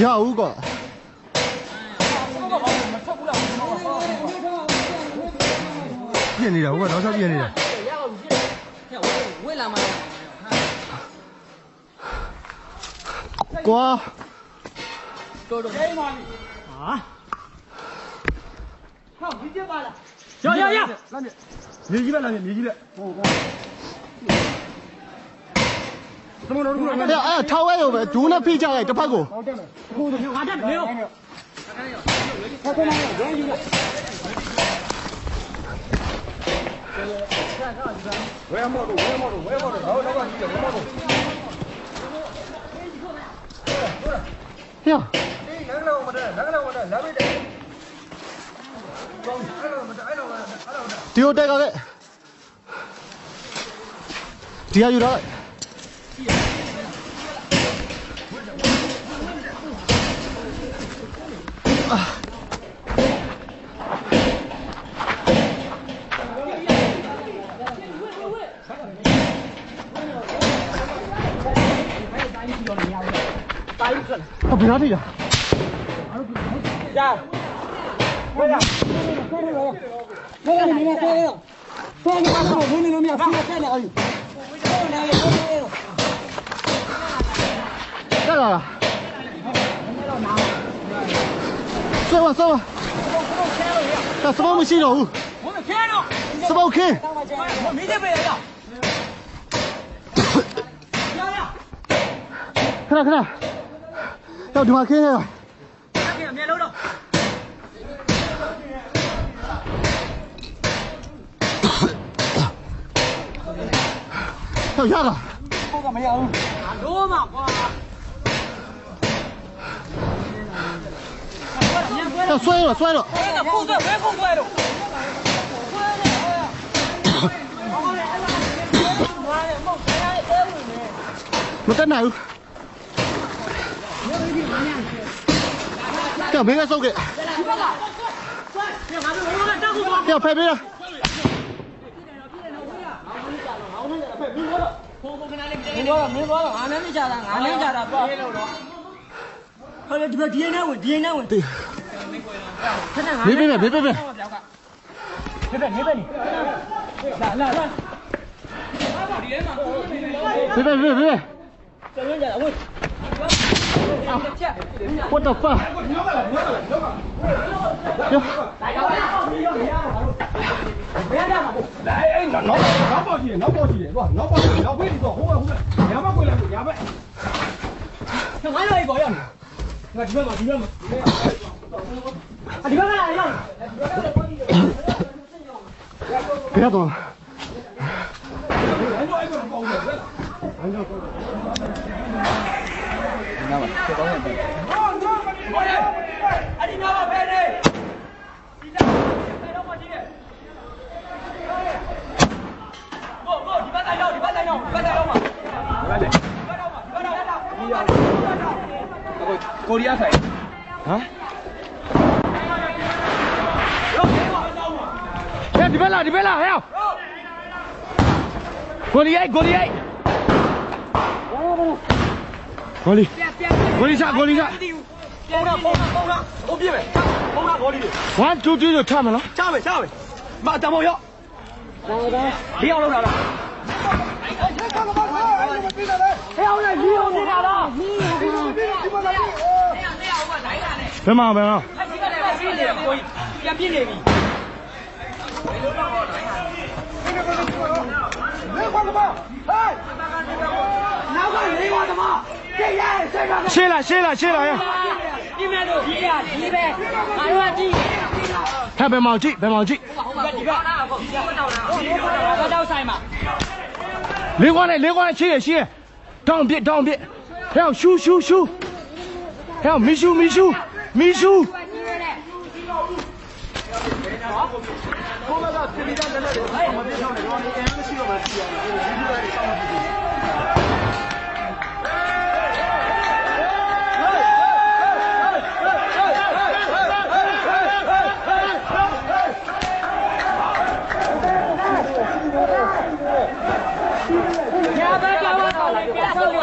ယၤအူကီၢ် ပျဲၢ်န့ၣ်ဒီး ဝဲဒီးဆီပျဲၢ်န့ၣ်ဒီး ကွၢ် မြေကြီးပဲလာမြေကြီးပဲ မြေကြီးပဲ အဲအဲထားဝဲရောပဲကျူနဲ့ဖိချလိုက်တစ်ဖက်ကို ဝဲမော်တို့ ဝဲမော်တို့ ဝဲမော်တို့ ဟောတော့ကကြီးတယ် ဝဲမော်တို့ ဟေ့ တယိတဲကဲ တယယူၤဒီး အဘိဓိယၤ တၢ်လီၤ ဆွဲပါ ဆွဲပါ တၢ်စမီမုၢ်ရှိတော့ဘူး စမီခင်း ခဏ ခဏ ရောက်ဒီမှာခင်းရအောင် ဟဲ့ ရတာ ကိုယ်ကမရဘူး အဒိုးမှာကွာ ဟဲ့ ဆွဲတော့ ဆွဲတော့ ခုံဆွဲ ဝဲခုံဆွဲတော့ မတက်နိုင်ဘူး ကဲ မင်းကစုပ်ကဲ ကဲ ဖဲပေးလား မင်းသွားတော့ မင်းသွားတော့ ငါနဲ့မကြတာ ငါနဲ့ကြတာပေါ့ ဟုတ်တယ် ဒီဘက် ဒီနားဝင် ဒီနားဝင် မင်းပေးမယ် မင်းပေးမယ် မင်းပေးမယ် မင်းပေးမယ် လာ လာ လာ မင်းပေးမယ် မင်းပေးမယ် What the fuck? နောက်ပေါက်ကြည့်တယ် နောက်ပေါက်ကြည့်တယ် နောက်ပေါက်ကြည့်တယ် နောက်ဝဲ ဟိုဘက် ဟိုဘက် ညာဘက်ကွယ်လိုက်လို့ ညာဘက် ငါတို့အိမ်ပေါ်ရောက်နေ ငါဒီဘက်မှာ ဒီဘက်မှာ ဒီဘက်ကလာရောက် ဘယ်တော့ ကိုရီးယားဆိုင် ဟမ် ဟဲ့ ဒီဘက်လာ ဒီဘက်လာ ဟဲ့ ကိုလီယိုက် ကိုလီယိုက် ကိုလီ ကိုလီစ ကိုလီစ ဖုန်းထား ဖုန်းထား ဖုန်းထား ဖုန်းပစ်မယ် ဖုန်းထား ကိုလီ One two three လို့ချမယ်နော် ချမယ် ချမယ် မတမောရော လေးယောက်လောက်လာတာ ဟဲအောင်လေ လေးယောက်နေတာလား ဘယ်မှာဘယ်မှာ ပြန်ပြစ်နေပြီ နောက်ကလေးပါသမား ရှေ့လာရှေ့လာရှေ့လာဟဲ ဒီမဲ့လို့ဒီရဒီပဲငါတို့ကကြည့် ဟဲဘယ်မှာကြည့်ဘယ်မှာကြည့် ဒီဘက်ဒီဘက်ဒီဘက်တော့ဆိုင်မှာ လေးခွနဲ့လေးခွနဲ့ရှေ့ရရှေ့ရ တောင်းပစ်တောင်းပစ် ဟဲအောင်ရှူရှူရှူ ဟဲအောင်မီးရှူမီးရှူမီးရှူ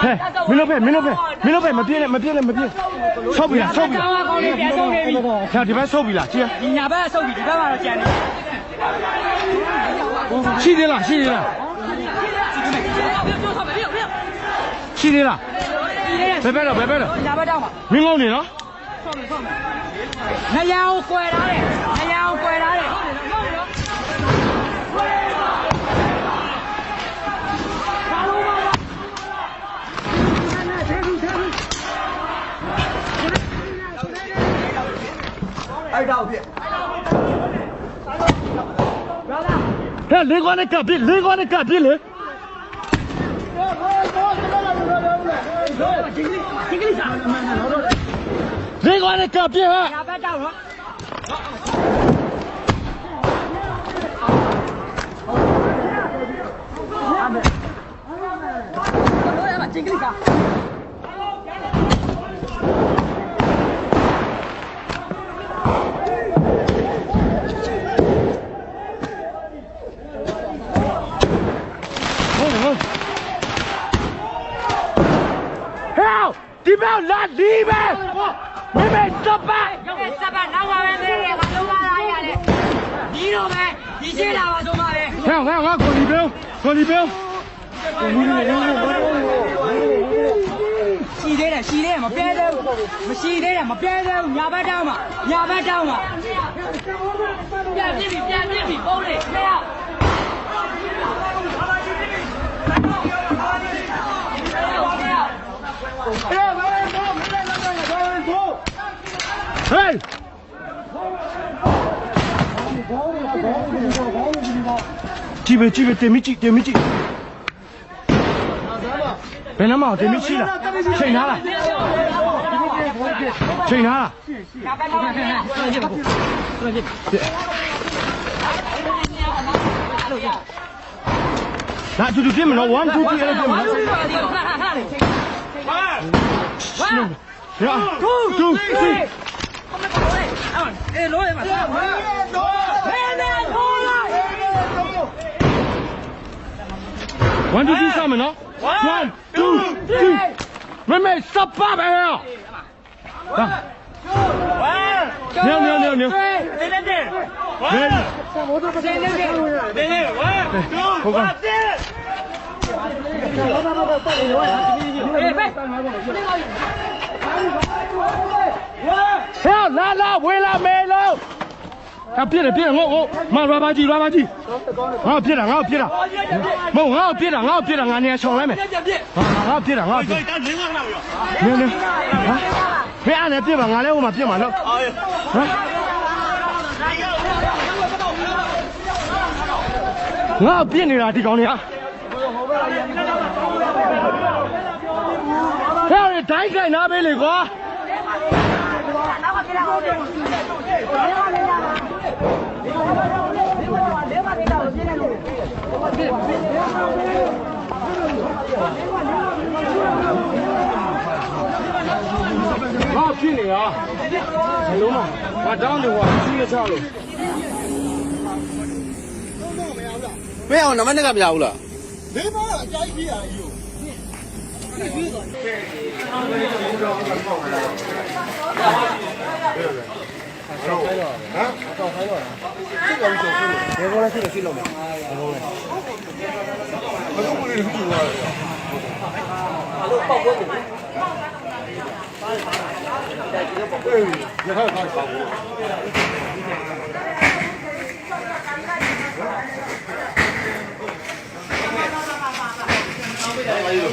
ဟဲ မင်းလုပ်ဖဲ မင်းလုပ်ဖဲ မင်းလုပ်ဖဲ မပြေးနဲ့ မပြေးနဲ့ မပြေး ဆုတ်ပြီလား ဆုတ်ပြီလား ဟဲ ဒီဘက်ဆုတ်ပြီလား ကြည့်ရ ဒီညာဘက်ဆုတ်ပြီ ဒီဘက်မှာတော့ကျန်နေ ရှိသေးလား ရှိသေးလား ရှိသေးလား ဘယ်ဘက်တော့ ဘယ်ဘက်တော့ ညာဘက်တောင်းပါ မင်းငုံနေနော် နရန်ကိုကွယ်ထားတယ် နရန်ကိုကွယ်ထားတယ် အဲ့ဒါကိုပြ ဟဲ လေးခွနဲ့ကပ်ပြစ် လေးခွနဲ့ကပ်ပြစ်လေ လေးခွနဲ့ကပ်ပြစ်ဟဲ ဟဲ ဒီဘက်လာဒီဘက် မင်းမင်းစပ်ပါ စပ်ပါနောက်ပါပဲမင်းငါလုံးမလာရတယ်ဒီတော့ပဲဒီရှေ့လာပါဆုံးပါပဲဟဲငါငါကိုလီဘဲကိုလီဘဲ ရှိသေးတယ်ရှိသေးတယ်မပြဲသေးဘူးမရှိသေးတယ်မပြဲသေးဘူးညာဘက်တောင်းပါညာဘက်တောင်းပါပြန်ပြစ်ပြီပြန်ပြစ်ပြီပုံးနေမရကြည့်ပဲကြည့်ပဲတင်မီးကြည့်တင်မီးကြည့်ဘယ်နှမအောင်တင်မီးကြည့်လားချိန်ထားလားချိန်ထားလား လာတူတူတင်းမနော် one two three အဲ့လိုတင်းမနော် two two three ဝမ်တူတူစမနော် one two three မမေစပ်ပါပဲ နၢနၢနၢနၢ ဟဲလါလါဝ့လါမဲလၢ အပြစ်တယ်ပြစ်တယ်ငါ့ကိုမလွားပါကြည့်လွားပါကြည့်ငါ့ကိုပြစ်တာငါ့ကိုပြစ်တာမဟုတ်ငါ့ကိုပြစ်တာငါ့ကိုပြစ်တာငါနေအဆောင်လိုက်မယ်ငါ့ကိုပြစ်တာငါ့ကိုပြစ်တာမင်းမင်းမင်းအဲ့နဲ့ပြစ်ပါငါလည်းဟိုမှာပြစ်မှာနော်ဟမ်ငါ့ကိုပြစ်နေတာဒီကောင်တွေက ဟဲ့ တိုင်းကြိုင်နားပေးလေကွာဘာဖြစ်နေရလဲမး ဘာတောင်းနေကွာ သူ့ရဲ့ချလို့ မင်းအောင်နံပါတ်နှစ်ကမရဘူးလား မ့ၢ်ဘၣ်အကါအံၤခံဂၤအံၤယိာ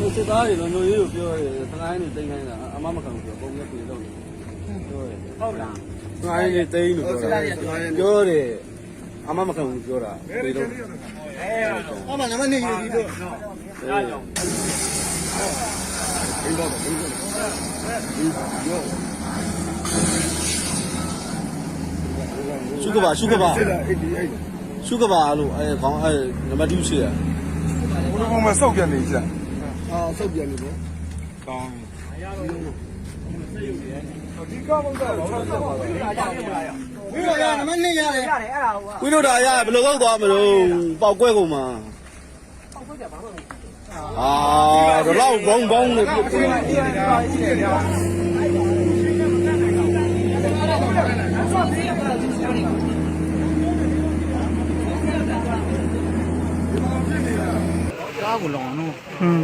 ် စစ်သားတွေ လုံခြုံရေးကိုပြောတယ်။ တငါးရက်နေ သိမ်းခိုင်းတာ အမမခံဘူး ပြောပုံနဲ့ ပင်တော့နေတယ်။ ဟုတ်လား။ တငါးရက်နေ သိမ်းလို့ ပြောတယ်။ ပြောတယ်။ အမမခံဘူး ပြောတာ။ ပင်တော့ အမနံပါတ်နှစ်ယူပြီးတော့ ရှုခဘါ ရှုခဘါ ရှုခဘါအလို အဲ ခေါင်း အဲ နံပါတ်တစ်ရှိရ ဘုရားမဆောက်ပြန်နေကြ။ အော် ဆောက်ပြန်နေတယ်။ ကောင်းပြီ။ ဝိရိယနံပါတ်နှစ်ရတယ်။ ဝိရိယရ ဘယ်လိုလုပ်သွားမလို့ ပေါက်ကွဲကုန်မှာ။ အာ ဒီလောက် ဘုံဘုံနဲ့ ကားကိုလောင်နော်။ อืม